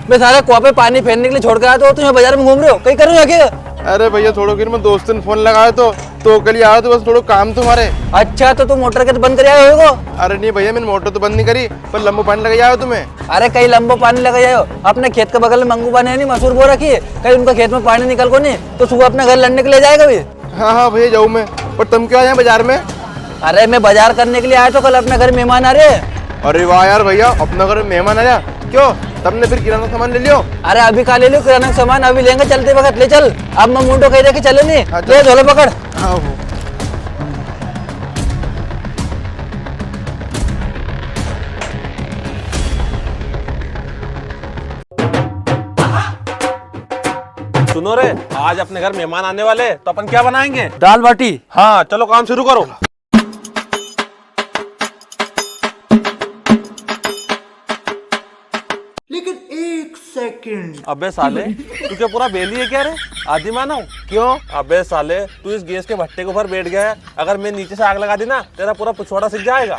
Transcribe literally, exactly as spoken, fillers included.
मैं सारे कुआ पे पानी फेरने के लिए छोड़ के आया, तो तू यहाँ बाजार में घूम रहे हो, कई कर रहे हो आके? अरे भैया, थोड़ो दिन में दोस्तन फोन लगायो तो, तो के लिए आयो तो बस थोड़ो काम थो मारे। अच्छा, तो तू मोटर के तो बंद कर आयो होगो? अरे नी भैया, मैंने मोटर तो बंद नी करी, पर लंबो पानी लगा आयो तुम्हें। अरे कई लंबो पानी लगा आयो, अपने खेत के बगल में मंगू बा ने नी मसूर बो रखी है, कई उनका खेत में पानी निकल को नी, तो सुबह अपना घर लड़ने के लिए जाएगा भी। हाँ, हाँ भैया, जाऊँ मैं। पर तुम क्यों आया बाजार में? अरे, मैं बाजार करने के लिए आया तो कल अपने घर मेहमान आ रहे। अरे वाह यार भैया, अपना घर मेहमान आया। क्यों, तुमने फिर किराना सामान ले लियो? अरे, अभी का ले लियो किराना का सामान, अभी लेंगे चलते वक्त। ले चल, अब मैं मुंडो कह रहे कि चले नी। हाँ, ले चल। झोलो पकड़। हाँ, वो। सुनो रे, आज अपने घर मेहमान आने वाले, तो अपन क्या बनाएंगे? दाल बाटी। हाँ, चलो काम शुरू करो। लेकिन एक सेकंड। अबे साले, तू क्या पूरा बेली है क्या रे? आदि मानव। क्यों? अबे साले, तू इस गैस के भट्टे के ऊपर बैठ गया है, अगर मैं नीचे से आग लगा दी ना, तेरा पूरा पिछवाड़ा सिक जाएगा।